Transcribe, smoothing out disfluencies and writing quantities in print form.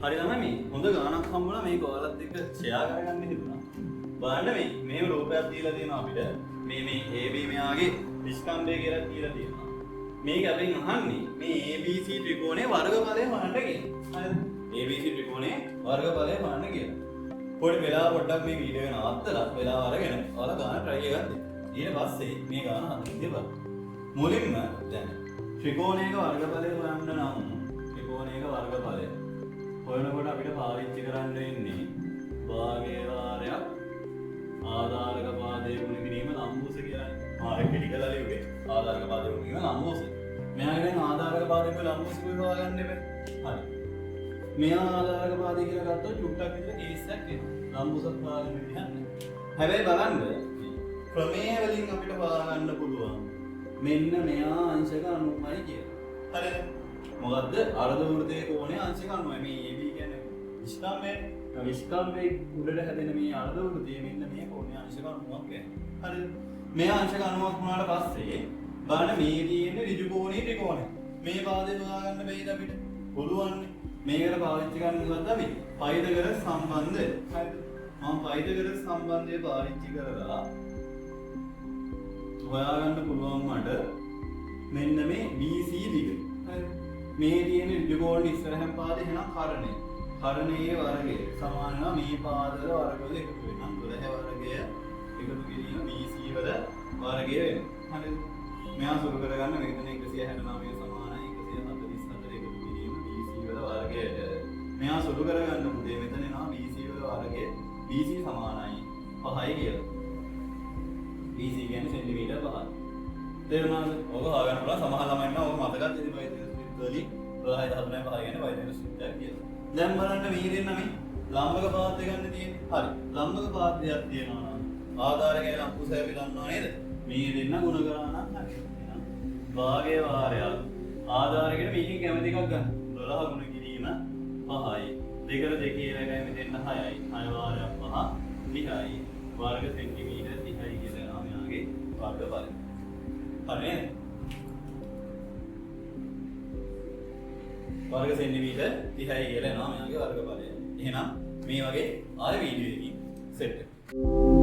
හරි ළමයි, මේ හොඳ ගානක් හම්බුණා. මේක ඔයාලත් එක්ක ෂෙයා කරගන්න හිතුණා. බලන්න, මේ මේ රූපයක් දීලා තියෙනවා අපිට. මේ මේ AB මෙයාගේ විස්කම්භය කියලා දීලා තියෙනවා. මේක අපෙන් අහන්නේ මේ ABC ත්‍රිකෝණයේ වර්ගඵලය හොයන්න කියලා. හරිද? ABC ත්‍රිකෝණයේ වර්ගඵලය හොයන්න කියලා. පොඩි වෙලාව පොඩ්ඩක් මේ වීඩියෝ එක නවත්තලා වෙලාව අරගෙන ඔයාලා ගාන try එකක් දෙන්න. ඊට පස්සේ මේ ගාන හදන්න විදිය බලන්න. මුලින්ම දැන් ත්‍රිකෝණයක වර්ගඵලය හොයන්න නම්, ත්‍රිකෝණයක වර්ගඵලය හොයනකොට අපිට පාවිච්චි කරන්න වෙන්නේ භාගය වාරයක් ආධාරක පාදය ගුණ කිරීම ලම්බ උස කියලානේ. ආ, ඒක කෙටි කරලා ලිව්වේ. ආධාරක පාදය ගුණ කිරීම ලම්බ උස. මෙයාගේ දැන් ආධාරක පාදය ලම්බ උස කොහේ හොයාගන්න එපා. හරි. මෙයා ආධාරක පාදය කියලා ගත්තොත් චුට්ටක් විතර කේස් එකක් එනවා. ලම්බ උසක් හොයාගන්න විදිහක් නැහැ. හැබැයි බලන්න, ක්‍රමයේ වලින් අපිට හොයාගන්න පුළුවන් මෙන්න මෙයා අංශක 90යි කියලා. හරිද? මොකද්ද? අර්ධ වෘත්තයේ කෝණය අංශක 90යි. මේ AB කියන්නේ විස්කම්භය. විස්කම්භයේ උඩට හැදෙන මේ අර්ධ වෘත්තයේ මෙන්න මේ කෝණය අංශක 90ක් වෙනවා. හරිද? මේ අංශක 90ක් වුණාට පස්සේ බලන්න, මේ තියෙන්නේ ඍජු කෝණී ත්‍රිකෝණය. මේ පාදේ හොයාගන්න බැයිද අපිට? පුළුවන්. මේකට පාවිච්චි කරන්නේ මොකද්ද අපි? පයිතගරස් සම්බන්ධය. හරිද? මම පයිතගරස් සම්බන්ධය පාවිච්චි කරලා හොයාගන්න පුළුවන් මට මෙන්න මේ BC දිග. හරිද? මේ තියෙන ඍජු කෝණ ඉස්සරහින් පාදේ, එහෙනම් කර්ණය. කර්ණයේ වර්ගය සමාන වෙනවා මේ පාදවල වර්ගවල එකතු වෙනවා. 12 වර්ගය එකතු කිරීම BC වල වර්ගය වෙනවා. හරිද? මෙයා සුළු කරගන්න. මෙතන 169 සමානයි 144 එකතු කිරීම BC වල වර්ගයට. මෙයා සුළු කරගන්න පුතේ, මෙතන එනවා BC වල වර්ගය BC සමානයි 5යි කියලා. BC කියන්නේ සෙන්ටිමීටර් 5යි. තේරුණාද? ඔක හොයාගන්න පුළුවන්. සමහර ළමයි ඉන්නවා ඔක මතකත් ඉතින් පයිතගරස් වලින් 12 13 5 කියන්නේ පයිතගරස් සූත්‍රයක් කියලා. දැන් බලන්න, මේ දෙන්න මේ ලම්බක පාද ගන්න තියෙන්නේ. හරි. ලම්බක පාදයක් තියෙනවා නම් ආධාරකය ලම්බ උස අපි දන්නවා නේද? මේ දෙන්න ගුණ කරා නම් හරි. එහෙනම් භාගය වාරයක් ආධාරකයට මේකෙන් කැමති එකක් ගන්න. 12 ගුණ කිරීම 5යි. දෙකට දෙකේ එකයි, මෙතෙන් 6යි. 6 වාරයක් 5 30යි. වර්ග සෙන්ටිමීටර් 30යි කියලා එනවා මෙයාගේ වර්ගඵලය. හරි නේද? වර්ග සෙන්ටිමීටර් 30යි කියලා එනවා මෙයාගේ වර්ගඵලය. එහෙනම් මේ වගේ ආයෙ වීඩියෝ එකකින් සෙට් වෙමු.